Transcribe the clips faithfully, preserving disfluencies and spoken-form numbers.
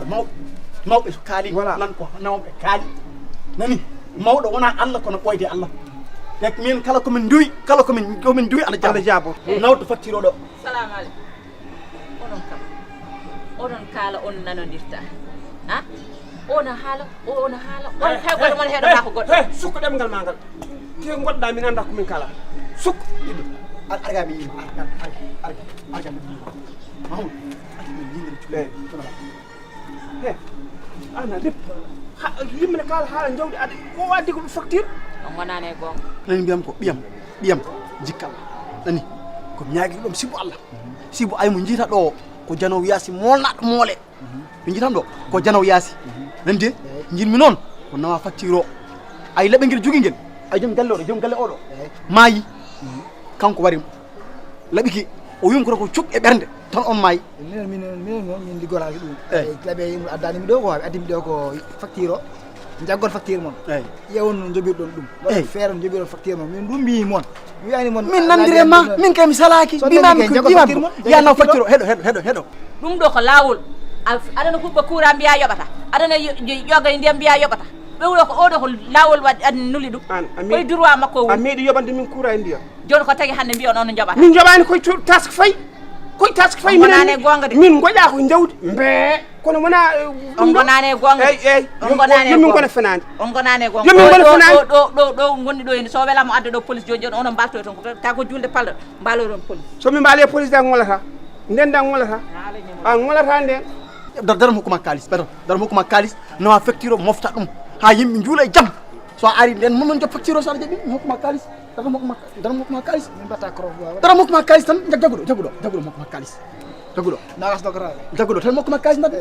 haala mawɓe. Mawɓe so kaali, voilà, nan ko nawɓe kaali. Nani? Mawɗo wona Allah, kono ɓooyde Allah. Tek min kala ko min duwi, kala ko min, ko min duwi, Allah jaabo. Allah jaabo. Nawto facture o ɗo. Salamu aleykum. Onon kam, onon kaala, on nanondirta. Ha? O na haala, o, o na haala. On tawi goto mon heɗotako goɗɗo. He, sukko ɗemngal ma ngal. Ke goɗɗa, min anda ko min kala. Sukko. Ar-, arga mi yima, arga, arga, arga, arga mi yima. Mahmoud, arga mi yima. Eh. He, ana dip. Ha, yimɓe ne kaala haala jawdi, aɗa, o addi ko facture. On wonani e goonga. Nani mbiyam ko ɓiyam, ɓiyam jikkal. Nani? Ko mi ñaagiri ɗum sibu Allah. Sibu ay mo njiita ɗo ko janow yaasi moolnaɗo moole. Ɓe njiitam ɗo ko janow yaasi. Nande, njinmi noon ko nawa facture o. Ay laɓe ngel jogi ngel. Ay joom galle oɗo, joom galle oɗo. Maayi. Kanko wari mo. Laɓiki. O wimi ko ko cuk e ɓernde. Tan on maayi. Minen, minen, minen noon min liggoraaki ɗum. Laɓe yimɓe addani mi ɗo ko, addi mi ɗo ko facture o. Jaggon facture mon. Ƴeewon no njoɓirɗon ɗum. Waɗon feere no njoɓirɗon facture mon. Min ɗum mbiyi mon. Mi wiyani mon. Min nandire ma, min kay mi salaaki. Mbimami ko mbimami ko. Ya naw facture o, heɗo, heɗo, heɗo, heɗo. Ɗum ɗo ko laawol. Aɗana huɓɓa courant mbiya yoɓata. Aɗana ƴoga e ndiyam mbiya yoɓata. Ɓe wuro ko oɗo ko laawol waɗi, aɗa nuli ɗum. An a meeɗi, koye droit makko o woni. A meeɗi yoɓande min courant e ndiyam. Jooni ko tagi hannde mbiyon on njoɓata. Min njoɓani koye task fay. Koye task fay. Min gonani e goonga de. Min goƴa ko jawdi. Mbee. Kono wona. On gonani e goonga de. Eyyi, eyyi. On gonani e goonga. Yomin gona fenaande. On gonani e goonga. Yomin gona fenaande. Ɗo ɗo ɗo ɗo gonɗi ɗo henne so welama adda ɗo police jooni jooni onon mbaltoy toon ko ta ko julde palɗo mbaloy toon police. So min mbaali e police da ngolata. Nden da ngolata. A ngolata nden. Dara dara mo hokku ma kalis. Dara dara mo hokku ma kalis. Nawa facture o mofta ɗum. Ha yimɓe njuula e jam. So a ari nden mo non job facture o so aɗa jaɓi mo hokku ma kalis. Dara mo hokku ma dara mo hokku ma kalis. Min mbatta cross. Dara mo hokku ma kalis tan jaguɗo jaguɗo jaguɗo mo hokku ma kalis. Jaguɗo. Nagas dokra. Jaguɗo tan mo hokku ma kalis nat.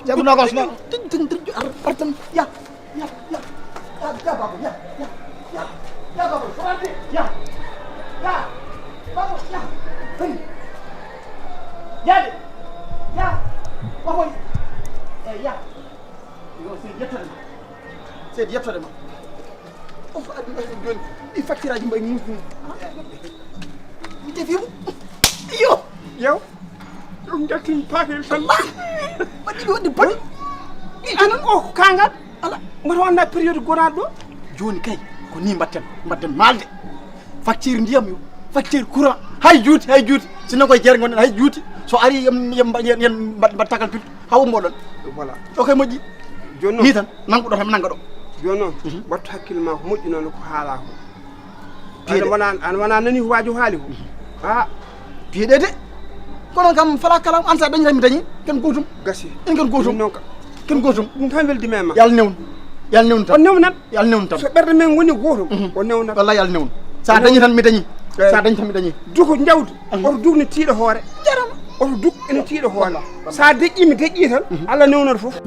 Jaguɗo nagas non. Tin tin tin ar ar tan ya. Ya, ya, ya, ya, baba, ya, ya, ya, ya, baba, sorante, ya, ya, baba, ya, hey, ya de, ya, baba, eh, ya, yo, c'est yettere ma, c'est yettere ma, o fa aduna joni, ɗi facture aji mbayi musi, mi defi mo, yo, yow, ɗum jaltin patel tan, waɗi mi waɗde boni, ɗi anan o ko kangal. Ala, mboɗo wonna période gonaɗo ɗo. Joni kay ko ni mbatten, mbatten malde. Facture ndiyam yo, facture courant, hay juuti, hay juuti. Sinno koye jeere gonɗen hay juuti. So ari yem yem yen mbaɗ mbaɗ tagal pil. Haw mboɗon. Voilà. O kay moƴƴi. Joni noon. Ni tan nanguɗo tan nanga ɗo. Joni noon. Mbattu hakkille ma ko moƴƴi noon ko haala ko. Piiɗe. An wona an wona nani ko wajo haali ko. A piiɗe de. Kono kam fala kala an sa dañi tan mi dañi ken gotum. Gasi. En ken gotum. Min noon ka. Ken gotum. Ɗum tan weldi men ma. Yalla newnu. Yalla newnu tan. O newnan. Yalla newnu tan. So ɓerde men woni gotum. O newnan. Wallahi yalla newnu. Sa dañi tan mi dañi. Sa dañi tan mi dañi. Duko jawdi. Oto duk ne tiiɗo hoore. Jarama. Oto duk ene tiiɗo hoore. Sa deƴƴi mi deƴƴi tan. Allah newnoto fof.